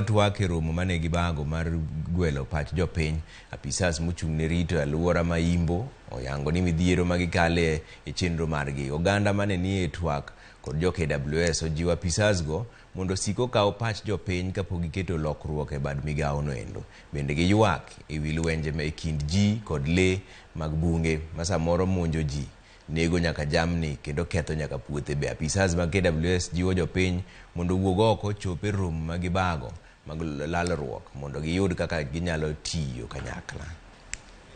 Twak e romo mane gibago mar gwelo pach jopiny, apisas mochung' ne rito aluora ma Imbo oyango ni midhiero magikale e chenro margi. Oganda mane nie twak kod jo KWS ojiwo apisas go mondo osik okaw pach jopiny kapok giketo lokruok e bad migao noendo. Bende giywak ewi lwenje e kind ji kod lee mag bunge ma samoro monjo ji, nego nyaka jamni kendo ketho nyaka puothe be. Apisas mag KWS jiwo jopiny mondo owuog oko ochop e romo ma gibago mag lalruok mondo giyud kaka ginyalo tiyo kanyakla.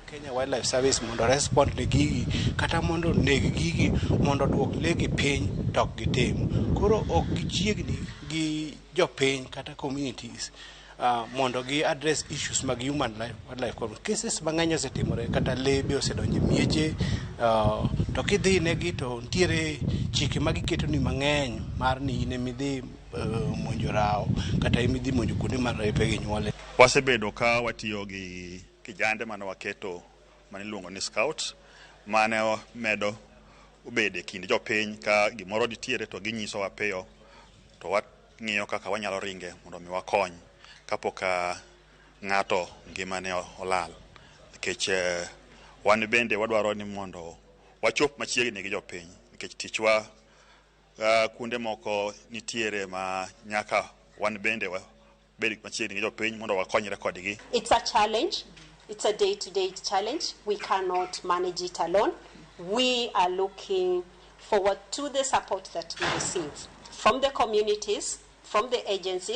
Kenya Wildlife Service mondo respond ne gigi kata mondo oneg gigi mondo oduok lee gi piny to ok gitim. Koro ok gichiegni gi jopiny kata communities mondo gi address issues mag human life, wildlife conflict. Cases mang'eny osetimore kata lee be osedonjo e mieche to kidhi negi to nitiere chike ma giketo ni mang'eny mar ni in emidhi monjo rao kata emidhi monjo kuonde ma repe gi nyuole. Wasebedo ka watiyo gi kijande mane waketo mane iluongo ni scout mane medo bedo e kind jopiny ka gimoro nitiere to ginyisowa piyo to wang'iyo kaka wanyalo ringe mondo mi wakony kapok ng'ato ngimane olal nikech wan bende wadwaro ni mondo wachop machiegni gi jopiny nikech tichwa kuonde moko nitiere ma nyaka wan bende wabed machiegni gi jopiny mondo wakonyre kodgi. It's a challenge. It's a day-to-day challenge. We cannot manage it alone. We are looking forward to the support that we receive from the communities, from the agencies.